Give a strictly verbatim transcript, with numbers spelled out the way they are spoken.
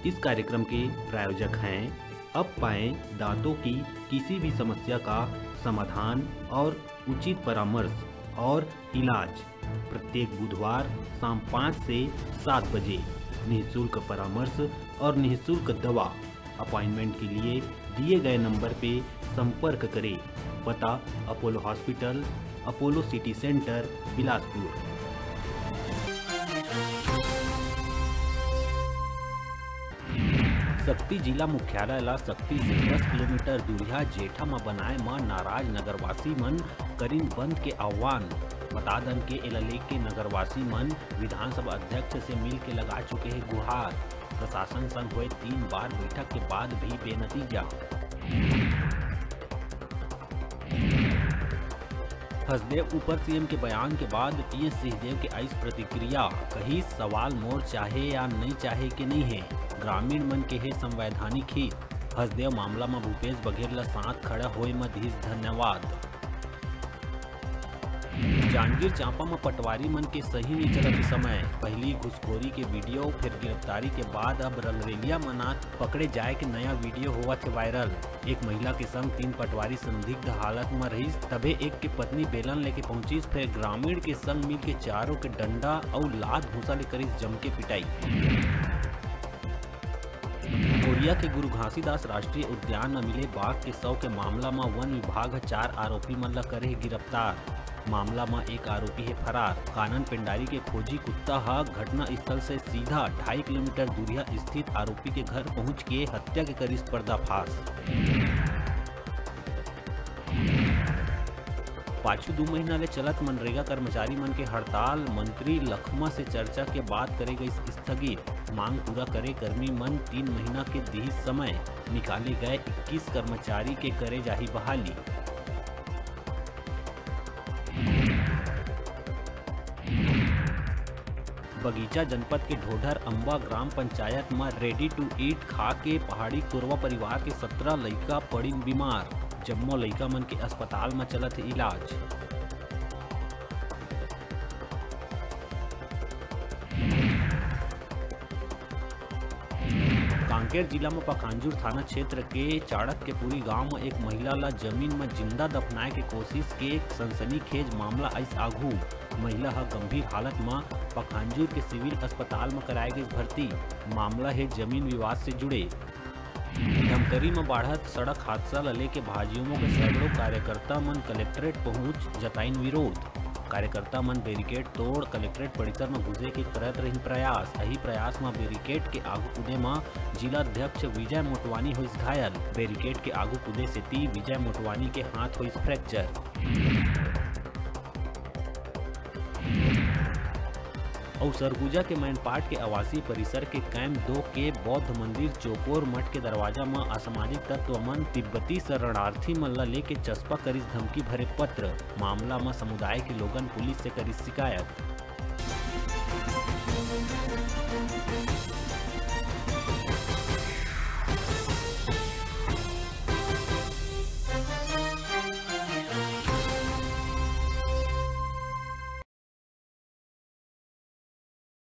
इस कार्यक्रम के प्रायोजक हैं अब पाएं दांतों की किसी भी समस्या का समाधान और उचित परामर्श और इलाज। प्रत्येक बुधवार शाम पाँच से सात बजे निःशुल्क परामर्श और निःशुल्क दवा। अपॉइंटमेंट के लिए दिए गए नंबर पे संपर्क करें। पता: Apollo hospital, Apollo city centre, Bilaspur. Sakti जिला मुख्यालय ला सक्ती से दस किलोमीटर दूरिहा जेठा म बनाए म नाराज नगरवासी मन करिन बंद के आह्वान। बता दन के एला लेके नगरवासी मन विधानसभा अध्यक्ष से मिल के लगा चुके हे गुहार। प्रशासन संग हुए तीन बार बैठक के बाद भी बेनतीजा। हसदेव ऊपर सीएम के बयान के बाद टीएस सिंहदेव के आइस प्रतिक्रिया, कहिस, "सवाल मोर चाहे या नहीं चाहे के नहीं है, ग्रामीण मन के है संवैधानिक हित।" हसदेव मामला म भूपेश बघेल ल साथ खड़ा होए म दिस धन्यवाद। जांजगीर चांपा म पटवारी मन के सही नइ चलत समय, पहिली घुसखोरी के वीडियो, फिर गिरफ्तारी के बाद अब रंगरेलिया मनात पकड़े जाए के नया वीडियो होवत हे वायरल। एक महिला के संग तीन पटवारी संदिग्ध हालत म रहिस, तभे एक के पत्नी बेलन लेके पहुंचिस, फिर ग्रामीण के संग मिल के चारों के डंडा अउ लात भूसा ले करिस जम के पिटाई। कोरिया के गुरु घासीदास राष्ट्रीय उद्यान म मिले बाघ के शव के मामला म वन विभाग ह चार आरोपी मन ल करे हे गिरफ्तार। मामला म एक आरोपी हे फरार। कानन पेंडारी के खोजी कुत्ता ह घटना स्थल से सीधा ढाई किलोमीटर दूरिहा स्थित आरोपी के घर पहुंच के हत्या के करिस पर्दाफाश। पाछू दू महीना ले चलत मनरेगा कर्मचारी मन के हड़ताल, मंत्री लखमा से चर्चा के बाद करे गइस स्थगित। मांग पूरा करे कर्मी मन तीन महीना के दिहिस समय, निकाले गए इक्कीस कर्मचारी के करे जाही बहाली। बगीचा जनपद के ढोढर अम्बा ग्राम पंचायत म ready to eat खा के पहाड़ी कोरवा परिवार के सत्रह लइका पड़िन बीमार। जम्मो लइका मन के अस्पताल म चलत हे इलाज। कांकेर जिला म पखांजूर थाना क्षेत्र के चाणक्यपुरी गांव म एक महिला ल जमीन म जिंदा दफनाए के कोशिश के सनसनीखेज मामला आइस आघू। महिला ह गंभीर हालत म पखांजूर के सिविल अस्पताल म कराए गइस भर्ती। मामला हे जमीन विवाद से जुड़े। धमतरी म बाढ़त सड़क हादसा ल लेके भाजयुमो के सैकड़ों कार्यकर्ता मन कलेक्ट्रेट पहुंच जताइन विरोध। कार्यकर्ता मन बैरिकेड तोड़ कलेक्ट्रेट परिसर म घुसे के करत रहिन प्रयास। अही प्रयास म बैरिकेड के आगू कूदे म जिला अध्यक्ष विजय मोटवानी होइस घायल। बैरिकेड के आगू कूदे सेती विजय मोटवानी के हाथ होइस फ्रैक्चर। अउ सरगुजा के मैनपाट के आवासीय परिसर के कैंप दो के बौद्ध मंदिर चोकोर मठ के दरवाजा म असामाजिक तत्व मन तिब्बती शरणार्थी मन ल लेके चस्पा करिस धमकी भरे पत्र। मामला म समुदाय के लोगन पुलिस से करिस शिकायत।